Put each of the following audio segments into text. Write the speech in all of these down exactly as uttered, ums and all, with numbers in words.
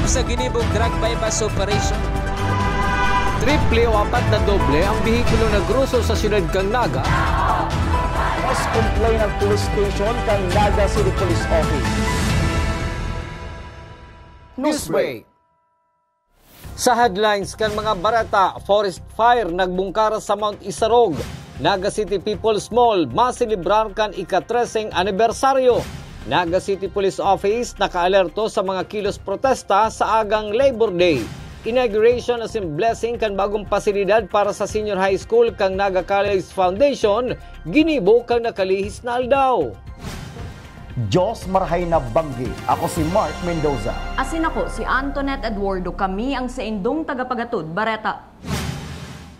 Sa ginibong drug buy-bust operation, triple o apat na doble ang behikulo na groso sa siyudad kan Naga. Mas complain ang police station kan Naga City Police Office. Newsbreak. Sa headlines kan mga bareta, forest fire nagbungkara sa Mount Isarog. Naga City People's Mall maselebrar kan ika-treseng anibersaryo. Naga City Police Office nakaalerto sa mga kilos protesta sa agang Labor Day. Inauguration asin blessing kan bagong pasilidad para sa Senior High School kan Naga College Foundation ginibo kan nakalihis na aldaw. Diyos marahay na banggi. Ako si Mark Mendoza. Asin ako si Antoinette Eduardo. Kami ang saindong tagapagatod bareta.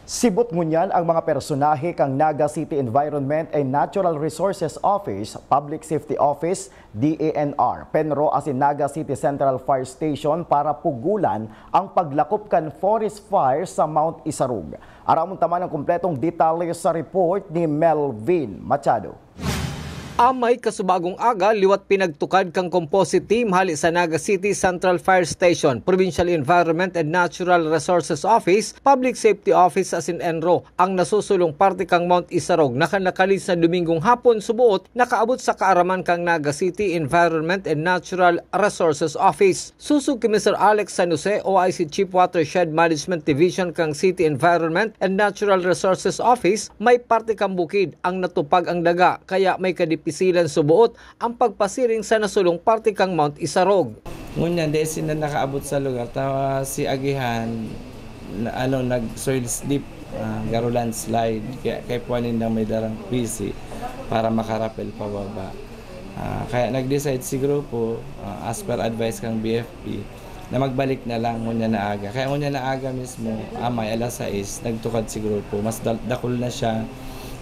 Sibot ngunyan ang mga personahe kan Naga City Environment and Natural Resources Office, Public Safety Office, D E N R, PENRO asin Naga City Central Fire Station para pugulan ang paglakop kan forest fire sa Mount Isarog. Aramon ta man ang kompletong detalye sa report ni Melvin Machado. Amay kasubagong aga, liwat pinagtukad kan composite team hali sa Naga City Central Fire Station, Provincial Environment and Natural Resources Office, Public Safety Office asin ENRO ang nasusulong parte kan Mount Isarog na kan nakalihis na Domingong hapon suboot nakaabot sa kaaraman kan Naga City Environment and Natural Resources Office. Susog ki Mister Alex San Jose, O I C Chief Watershed Management Division kan City Environment and Natural Resources Office, may parte kan bukid ang natupag ang daga, kaya may kadipisilan suboot ang pagpasiring sa nasulong parte kan Mount Isarog. Ngunyan, dai sinda nakaabot sa lugar, ta si agihan, na, ano, nag-soil slip, ah, garo landslide, kaya kaipuhan nindang may darang pisi para makarapel pababa. Ah, kaya nag-decide si grupo, ah, as per advice kan B F P, na magbalik na lang ngunyan na aga. Kaya ngunyan na aga mismo, amay alas sais, nagtukad si grupo. Mas dal- dakul na siya.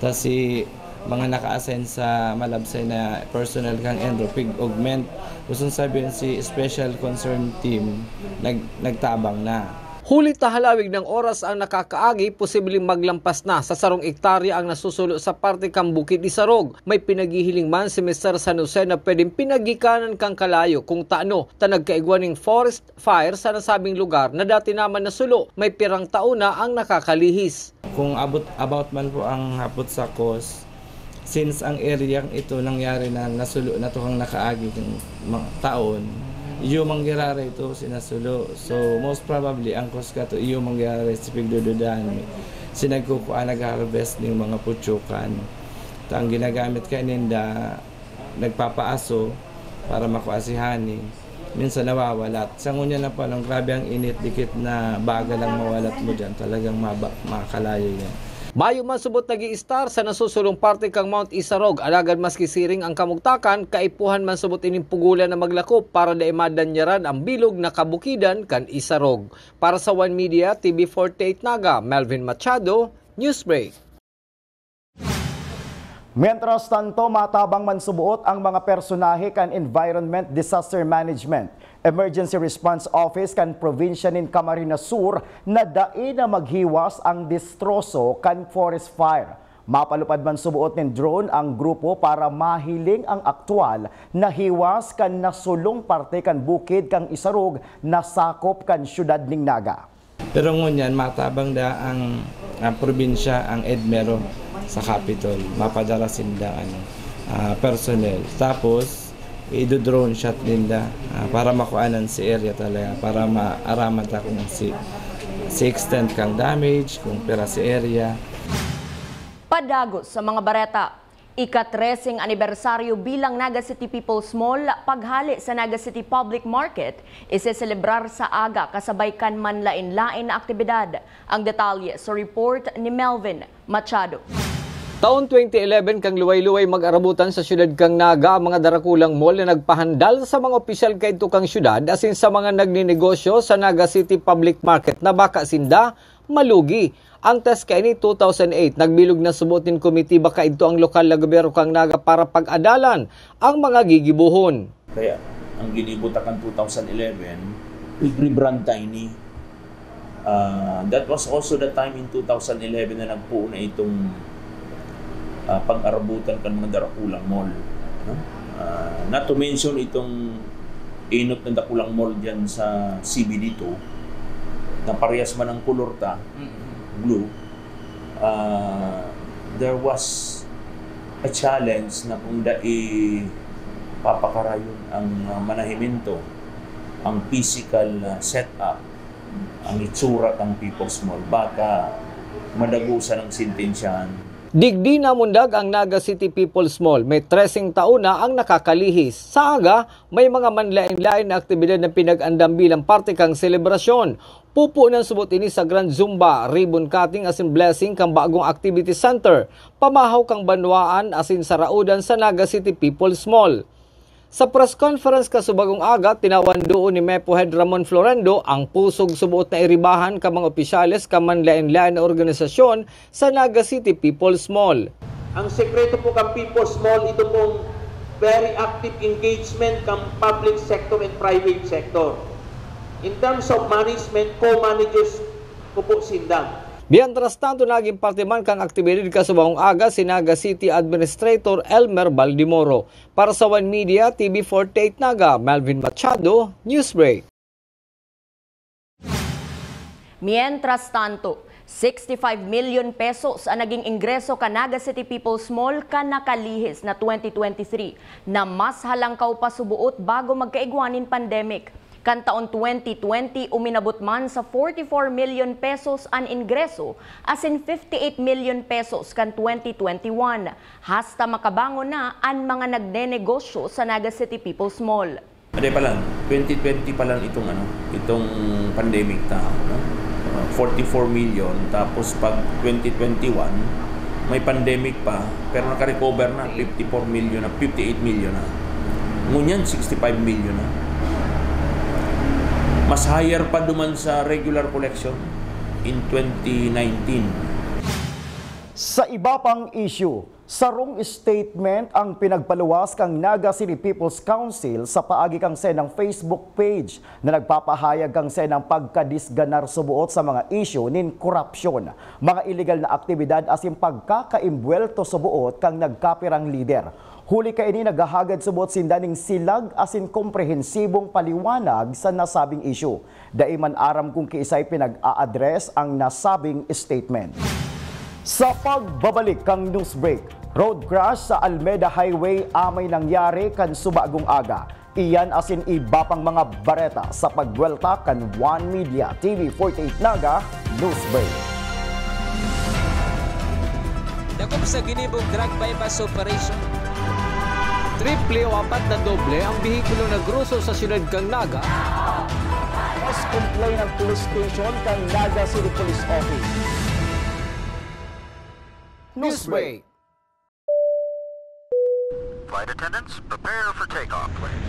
Tas si mga naka-assign sa malabsay na personnel kan ENRO, pig-augment. Gustong sabihin, si Special Concern Team nag- nagtabang na. Huli ta halawig na oras ang nakakaagi, posibleng maglampas na sa sarong ektarya ang nasusulo sa parte kan Bukid Isarog. May pinaghihiling man si Mister San Jose na pwedeng pinagikanan kan kalayo kung tano ta nagkaigwa ning forest fire sa nasabing lugar na dati naman nasulo, may pirang taon na ang nakakalihis. Kung abot, about man po ang hapot sa cause, since ang area ito nangyari na nasulo na to kang nakaagi kang mga taon, iyo mangyarara ito sinasulo. So, most probably, ang cause ka to, iyo mangyarara sa pigdududahan mi. Si nagkukuha, nag-harvest ning mga putsukan. Ta ang ginagamit kay ninda, nagpapaaso para makua si honey. Minsan nawawalat. Sa ngunyan na panahon, grabe ang init, dikit na baga lang mawalat mo dyan. Talagang maba, makakalayo yan. Mayo man subot nag-iistar sa nasusulong parte kang Mount Isarog, alagad maski siring ang kamugtakan, kaipuhan man subot ining pugulan na maglakop para dai madanyaran ang bilog na kabukidan kan Isarog. Para sa One Media, T V forty-eight Naga, Melvin Machado, Newsbreak. Mientras tanto, matabang man suboot ang mga personahe kan Environment Disaster Management Emergency Response Office kan probinsya nin Camarines Sur na dai na maghiwas ang destroso kan forest fire. Mapalupad man suboot nin drone ang grupo para mahiling ang aktual na hiwas kan nasulong parte kan bukid kan Isarog na sakop kan siyudad nin Naga. Pero ngunyan, matabang da ang, ang probinsya, ang EDMERO sa Capitol. Mapadara sinda, ano, ah, personnel. Tapos, ido-drone shot ninda, ah, para makuanan si area talaga, para maaraman ta kung si, si extent kang damage, kung pira si area. Padagos sa mga bareta. Ika-treseng anibersaryo bilang Naga City People's Mall, paghali sa Naga City Public Market, iseselebrar sa aga kasabay kan manlaen-laen na aktibidad. Ang detalye sa report ni Melvin Machado. Taon twenty eleven kang luway-luway mag-arabutan sa siyudad kang Naga ang mga darakulang mall na nagpahandal sa mga opisyal kaidto kang siyudad asin sa mga nagninegosyo sa Naga City Public Market na baka sinda malugi. Antes kaini, two thousand eight, nagbilog na suboot nin komitiba kaidto ang lokal na gobyerno kang Naga para pag-adalan ang mga gigibohon. Kaya ang ginibo ta kan two thousand eleven, nag-rebrand ta ini. Ah, that was also the time in two thousand eleven na nagpoon na itong, ah, pag-arabutan kan mga darakulang mall, no? Ah, not to mention itong Enot na dakulang mall dyan sa C B D two, na parehas man ang kulor ta, blue, ah, there was a challenge na kung dai papakarayon ang, ah, manahimento, ang physical, ah, setup, ang itsura ng People's Mall, baka madagusan ang sentensyahan. Digdi namundag ang Naga City People's Mall. May treseng taon na ang nakakalihis. Sa aga, may mga manlaen-laen na aktibidad na pinag-andam bilang parte kan selebrasyon. Pupunan subot ini sa Grand Zumba, ribbon cutting asin blessing kan bagong activity center, pamahaw kan banwaan asin saraodan sa Naga City People's Mall. Sa press conference kasubagong aga, tinawan duon ni MEPO Head Ramon Florendo ang pusog suboot na iribahan kan mga opisyales kan manlaen-laen na organisasyon sa Naga City People's Mall. Ang sekreto po kan People's Mall, ito pong very active engagement kan public sector and private sector. In terms of management, co-managers ko po sinda. Mientras tanto, naging parte man kan aktibidad kasubangong aga si Naga City Administrator Elmer Baldimoro. Para sa One Media, T V forty-eight Naga, Melvin Machado, Newsbreak. Mientras tanto, sixty-five million pesos an naging ingreso kan Naga City People's Mall kan nakalihis na twenty twenty-three, na mas halangkaw pa suboot bago magkaigwa nin pandemic. Kan taon twenty twenty, uminabot man sa forty-four million pesos an ingreso, asin fifty-eight million pesos kan twenty twenty-one. Hasta makabangon na an mga nagnenegosyo sa Naga City People's Mall. Ade pa lang, twenty twenty pa lang itong, ano, itong pandemic na, no? Ah, forty-four million, tapos pag twenty twenty-one, may pandemic pa, pero naka-recover na, fifty-four million na, fifty-eight million na. Ngunyan, sixty-five million na. Mas higher pa duman sa regular collection in twenty nineteen. Sa iba pang issue, sarong statement ang pinagpaluwas kan Naga City People's Council sa paagi kan saindang Facebook page na nagpapahayag kan saindang pagkadisganar suboot sa mga isyu nin korapsyon, mga iligal na aktibidad asin pagkakaimbwelto suboot kan nagkapirang lider. Huli kaini, naghahagad suboot sinda nin silag asin komprehensibong paliwanag sa nasabing isyu. Dai man aram kung kiisay pinag-a-address ang nasabing statement. Sa pagbabalik kan news break, road crash sa Almeda Highway amay nangyari kan subagong aga. Iyan asin iba pang mga bareta sa pagbuwelta kan One Media T V forty-eight Naga News Break. Dakop sa ginibong drug buy-bust operation. Triple o apat na doble ang behikulo na groso sa siyudad kan Naga. Mas complain ang police station kan Naga City Police Office. Newsbreak. Flight attendants, prepare for takeoff, please.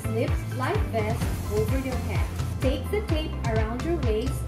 Slip life vest over your head. Take the tape around your waist.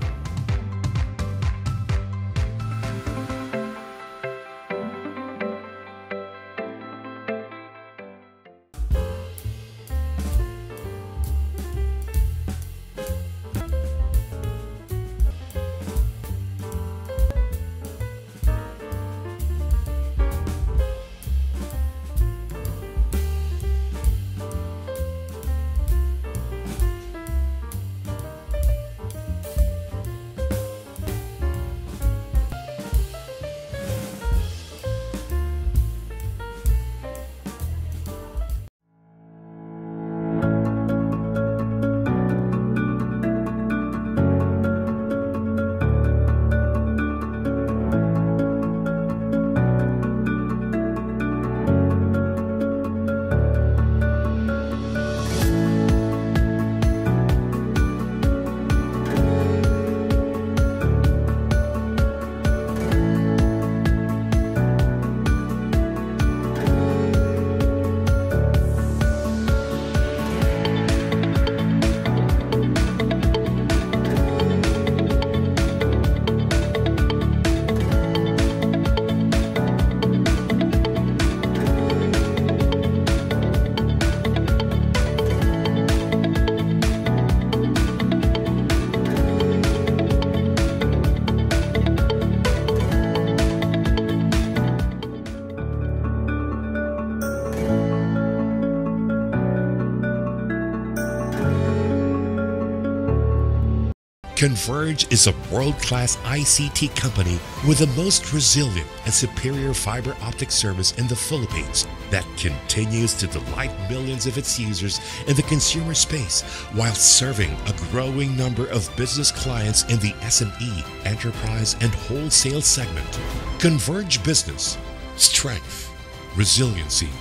Converge is a world-class I C T company with the most resilient and superior fiber optic service in the Philippines that continues to delight millions of its users in the consumer space while serving a growing number of business clients in the S M E, enterprise, and wholesale segment. Converge Business. Strength. Resiliency.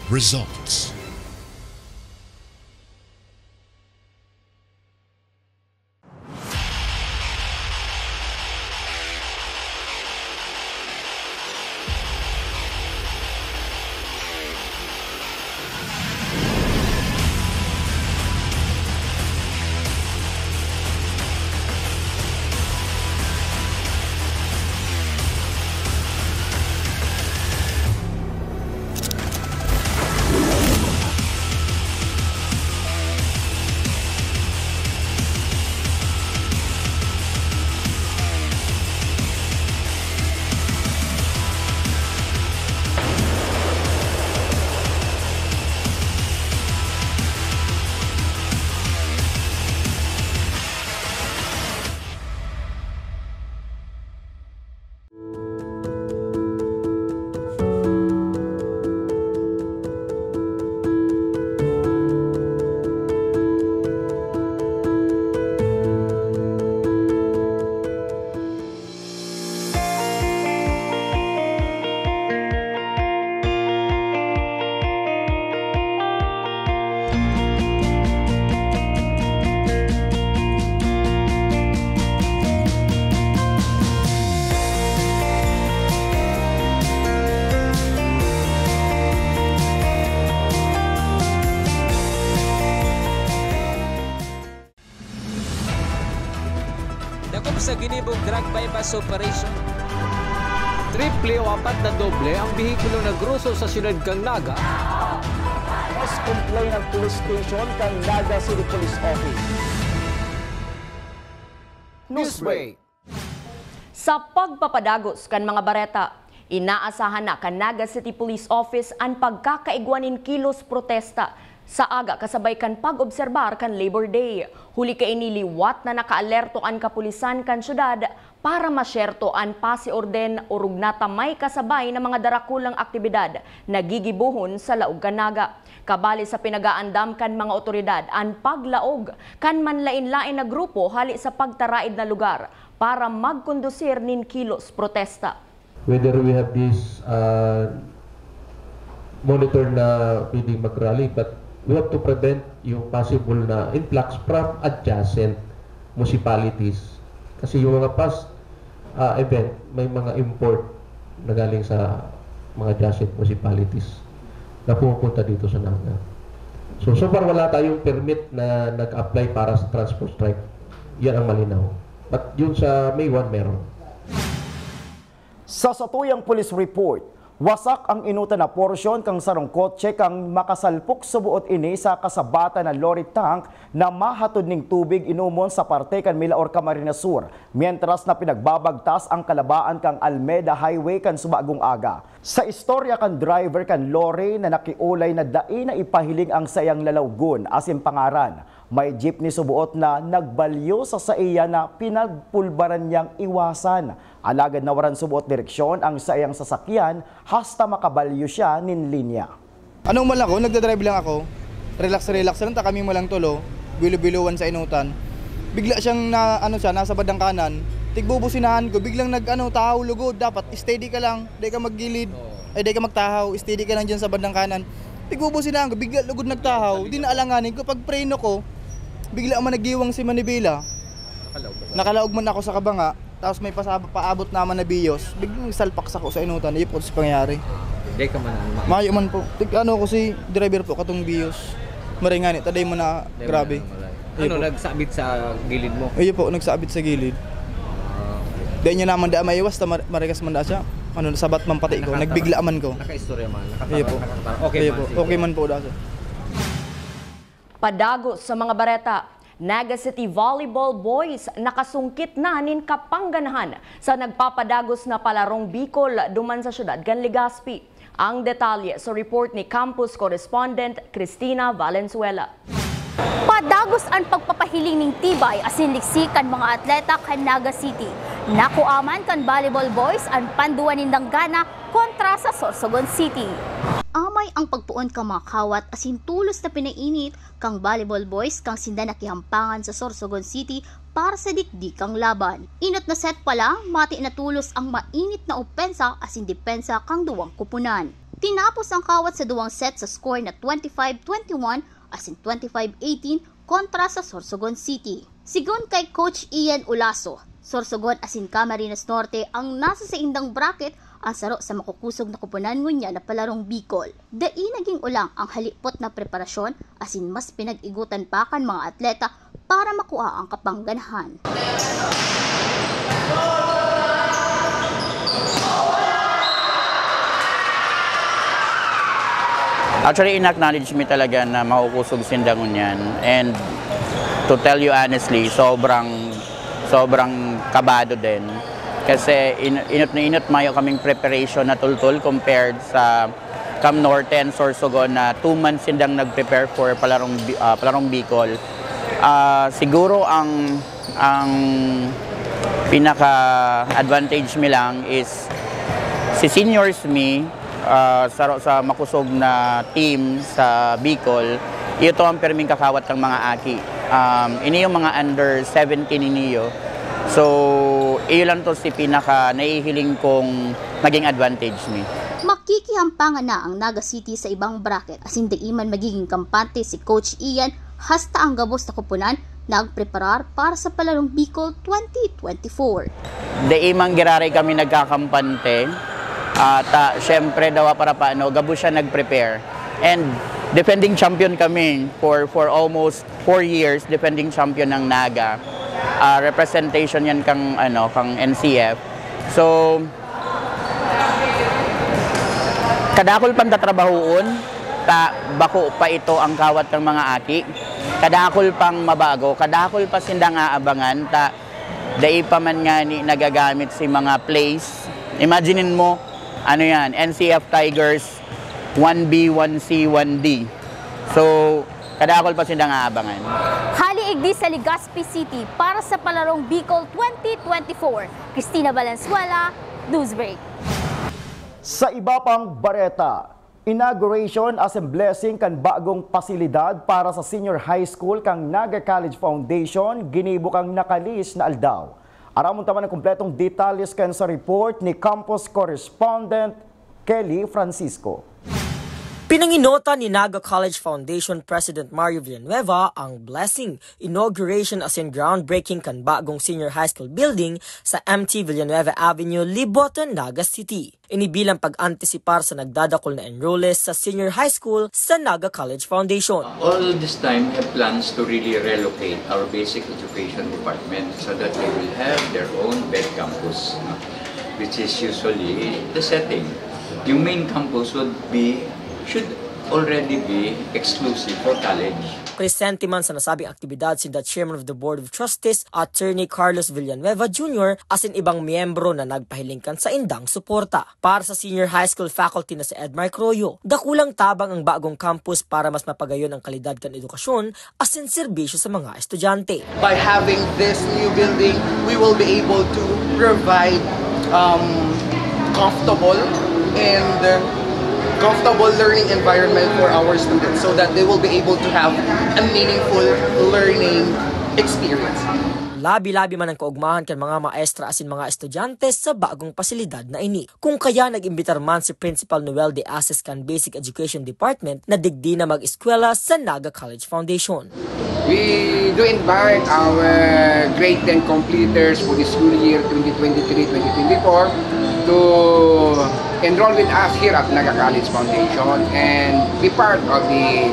Results. Dakop sa ginibong drug buy-bust operation. Triple o apat na doble ang behikulo na groso sa siyudad kan Naga. Mas complain ang police station kan Naga City Police Office. Newsbreak. Sa pagpapadagos kan mga bareta, inaasahan na kan Naga City Police Office an pagkakaigwa nin kilos protesta sa aga kasabay kan pag-obserbar kan Labor Day. Huli kaini, liwat na nakaalerto an kapulisan kan syudad para masyerto an pasiorden o rugna ta may kasabay na mga darakulang aktibidad na gigibohon sa laog kan Naga. Kabali sa pinag-aandam kan mga otoridad an paglaog kan manlaen-laen na grupo hale sa pagtaraed na lugar para magkondusir nin kilos protesta. Whether we have this, uh, monitor na pwedeng mag-rally, but we have to prevent yung possible na influx from adjacent municipalities. Kasi yung mga past, uh, event, may mga import na galing sa mga adjacent municipalities na pumupunta dito sa Naga. So, so far wala tayong permit na nag-apply para sa transport strike. Yan ang malinaw. But yun sa May one, meron. Sa satuyang police report, wasak ang inutan na porsyon kan sarong kotse kan makasalpok suboot ini sa kasabatan na lorry tank na mahatod nin tubig inomon sa parte kan Milaor, Camarines Sur, mientras na pinagbabagtas ang kalabaan kan Almeda Highway kan subagong aga. Sa istorya kan driver kan lorry na nakiolay na dai na ipahiling ang saiyang lalawgon asin pangaran, may jeepney suboot na nagbalyo sa saiya na pinagpulbaran niyang iwasan. Alagad nawaran suboot direksyon ang saiyang sasakyan hasta makabalyo siya nin linya. Ano man lang ako, nagdadrive lang ako. Relax-relax lang ta, kami mo lang tulo. Bilo-biloan sa inutan. Bigla siyang na, ano siya, nasa bandang kanan. Tigbubusinahan ko, biglang nag, ano, tahaw lugod. Dapat steady ka lang, di ka maggilid. Ay, di ka magtahaw, steady ka lang dyan sa bandang kanan. Tigbubusinahan ko, bigla lugod nagtahaw. Di na alanganin ko, pag preno ko, bigla man naggiwang si manibela. Nakalaog man ako sa kabanga. Tapos may pasab-, paabot naman na biyos. Biglang salpak sako sa inutan. Iyo po si pangyayari. Di ka man ang ma- Mayo man po. Tig-, ano ko si driver po, katong biyos. Maringani, taday mo na. Di mo grabe. Na malayo. Iyo po. Ano, nagsabit sa gilid mo? Iyo po, nagsabit sa gilid. Ah, okay. Di niya naman da maiwas, ta mar-, marikas man da siya. Ano, sabat man pati ko. Nakatara-, nagbigla man ko. Nakaistorya man. Nakatara-, iyo po. Nakatara-, okay. Iyo man, po. Sige. Okay man po da siya. Padagos sa mga bareta, Naga City Volleyball Boys nakasungkit na nin kapangganahan sa nagpapadagos na palarong Bicol duman sa siyudad kan Legazpi. Ang detalye sa report ni campus correspondent Christina Valenzuela. Padagos an pagpapahiling nin tibay asin liksi kan mga atleta kan Naga City. Nakua man kan volleyball boys an panduwa nindang gana kontra sa Sorsogon City. Amay ang pagpoon kan mga kawat asin tulos na pinainit kan volleyball boys kan sinda nakihampangan sa Sorsogon City para sa dikdikang laban. Inot na set pa lang, mati na tulos ang mainit na opensa asin depensa kan duwang koponan. Tinapos ang kawat sa duwang set sa score na twenty-five twenty-one asin twenty-five eighteen kontra sa Sorsogon City. Sigon kay Coach Ian Olaso, Sorsogon asin Camarines Norte ang nasa saindang bracket, ang saro sa makukusog na koponan ngunyan na palarong Bicol. Dai naging ulang ang halipot na preparasyon asin mas pinag-igutan pa kan mga atleta para makua ang kapangganahan. Actually, in-acknowledge mi talaga na makukusog sinda ngunyan. And to tell you honestly, sobrang sobrang kabado din. Kasi in, inot na inot mayo kaming preparation na tultol compared sa Cam Norte and Sorsogon na two months sindang nag-prepare for palarong, Bi- ah, palarong Bicol. Ah, siguro ang ang pinaka advantage mi lang is si seniors mi ah, sa, sa makusog na team sa Bicol, iyo to ang pirming kakawat ng mga aki. Um, ini yung mga under seventeen iniyo. So, iyo lang to si pinaka naihiling kong naging advantage mi. Makikihampangan na ang Naga City sa ibang bracket asin dai man magiging kampante si Coach Ian hasta ang gabos na koponan nagpreparar para sa palarong Bicol twenty twenty-four. Dai man giraray kami nagkakampante. Ah, ta, syempre, dawa para paano, gabo siya nag-prepare. And defending champion kami for, for almost four years, defending champion ng Naga. Ah, representation yan kang, ano, kang N C F. So, kadakol pang tatrabahoon, ta bako pa ito ang kawat ng mga aki. Kadakol pang mabago, kadakol pa sindang aabangan, ta dai pa man ngani nagagamit si mga plays. Imaginin mo, ano yan, N C F Tigers, one B, one C, one D. So, kadakol pa sindang aabangan. Hali igdi sa Legazpi City para sa Palarong Bicol twenty twenty-four. Christina Valenzuela, Newsbreak. Sa iba pang bareta, inauguration asin blessing kan bagong pasilidad para sa Senior High School kan Naga College Foundation ginibo kan nakalihis na aldaw. Aramon ta man an kompletong detalye kan sa report ni campus correspondent Kelly Francisco. Pinanginotan ni Naga College Foundation President Mario Villanueva ang blessing, inauguration asin groundbreaking kan bagong Senior High School building sa M T Villanueva Avenue, Liboton, Naga City. Ini bilang pag-antisipar sa nagdadakol na enrollees sa Senior High School sa Naga College Foundation. All this time, we have plans to really relocate our basic education department so that they will have their own bed campus, no? Which is usually the setting. Yung main campus would be, should already be exclusive for college. Presente man sa nasabing aktibidad sinda Chairman of the Board of Trustees, Attorney Carlos Villanueva Junior, asin ibang miyembro na nagpahiling kan saindang suporta. Para sa Senior High School faculty na si Edmar Croyo, dakulang tabang ang bagong campus para mas mapagayon ang kalidad kan edukasyon asin serbisyo sa mga estudyante. By having this new building, we will be able to provide um, comfortable and uh, comfortable learning environment for our students so that they will be able to have a meaningful learning experience. Labi-labi man ang kaugmahan kan mga maestra asin mga estudyante sa bagong pasilidad na ini. Kung kaya nag-imbitar man si Principal Noel De Asis kan Basic Education Department na digdi na mag-eskwela sa Naga College Foundation. We do invite our grade ten completers for the school year twenty twenty-three twenty twenty-four to enroll with us here at Naga College Foundation and be part of the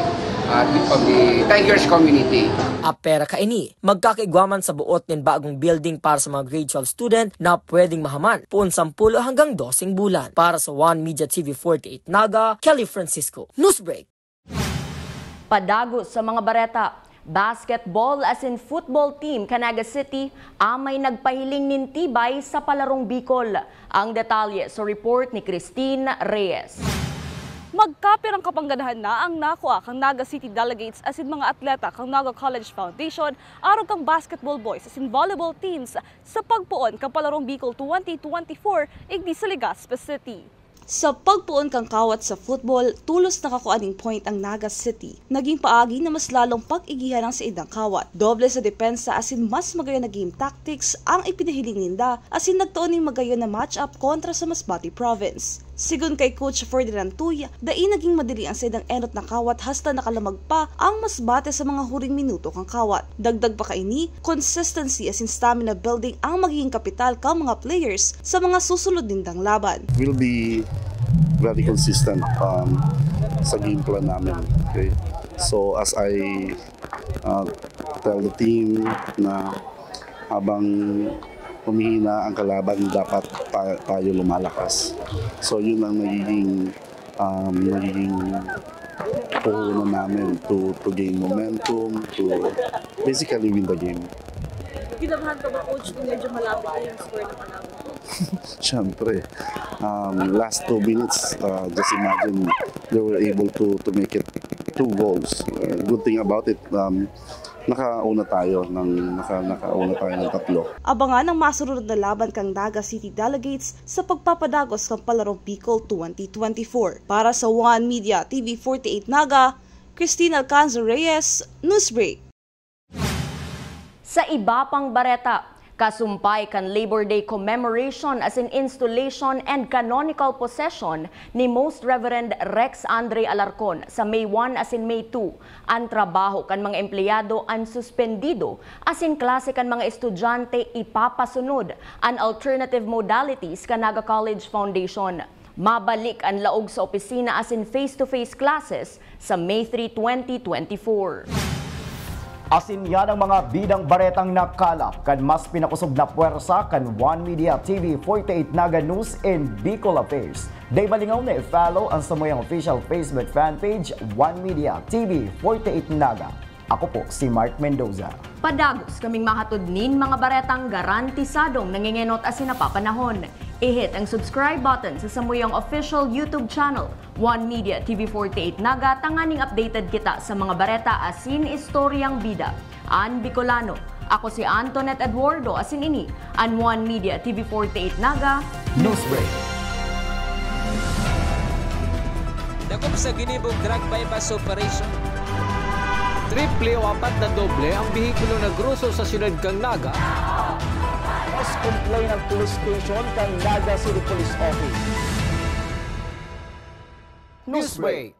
uh, of the Tigers community. Apera kaini, magkakaigwa man sa buot nin bagong building para sa mga grade twelve student na pwedeng mahaman poon sampulo hanggang doseng bulan. Para sa One Media T V forty-eight Naga, Kelly Francisco, Newsbreak. Padagos sa mga bareta, basketball asin football team kan Naga City amay nagpahiling nin tibay sa palarong Bicol. Ang detalye sa report ni Christine Reyes. Magkapirang kapangganahan na ang nakua kan Naga City delegates asin mga atleta kan Naga College Foundation arog kan basketball boys asin volleyball teams sa pagpoon kan Palarong Bicol twenty twenty-four igdi sa Legazpi City. Sa pagpoon kan kawat sa football, tolos nakakua nin point ang Naga City. Naging paagi na mas lalong pag-igihan ang saindang kawat. Doble sa depensa asin mas magayon na game tactics ang ipinahiling ninda, asin nagtao nin magayon na match-up kontra sa Masbate Province. Sigon kay Coach Ferdinand Tuy, dai naging madali ang saindang enot na kawat hasta nakalamag pa ang Masbate sa mga huring minuto kan kawat. Dagdag pa kaini, consistency asin stamina building ang magiging kapital kan mga players sa mga susunod nindang laban. We'll be very consistent um, sa game plan namin. Okay? So as I uh, tell the team na habang humihina ang kalaban, dapat ta- tayo lumalakas. So yun ang nagiging um, nagiging puhunan namin to, to gain momentum, to basically win the game. Kinabahan ka ba, Coach, kung medyo malapit na yung score ng Palawan? Siyempre, um, last two minutes, uh, just imagine they were able to, to make it two goals. Uh, good thing about it, um, nakauna tayo ng naka, nakauna tayo ng tatlo. Abangan ang masunod na laban kan Naga City Delegates sa pagpapadagos kan Palarong Bicol twenty twenty-four. Para sa One Media T V forty-eight Naga, Christine Alcanzar Reyes, Newsbreak. Sa iba pang bareta, kasumpay kan Labor Day commemoration asin installation and canonical possession ni Most Reverend Rex Andre Alarcon sa May one asin May two, an trabaho kan mga empleyado an suspendido asin klase kan mga estudyante ipapasunod an alternative modalities kan Naga College Foundation. Mabalik an laog sa opisina asin face-to-face classes sa May three, twenty twenty-four. Asin yan ang mga bidang baretang nakalap kan mas pinakosog na pwersa kan One Media T V forty-eight Naga News and Bicol Affairs. Dai malingaw na i-follow ang samuyang official Facebook fan page, One Media T V forty-eight Naga. Ako po si Mark Mendoza. Padagos kaming mahatod nin mga baretang garantisadong nangengenot asin napapanahon. I-hit ang subscribe button sa samuyang official YouTube channel, One Media T V forty-eight Naga, tanganing updated kita sa mga bareta asin istoryang bida. An Bicolano. Ako si Antoinette Eduardo asin ini an One Media T V forty-eight Naga Newsbreak. Dakop sa ginibong drug buy-bust operation. Triple o apat na doble ang behikulo na groso sa siyudad kan Naga. Mas complain ang police station kan Naga City Police Office. Newsbreak.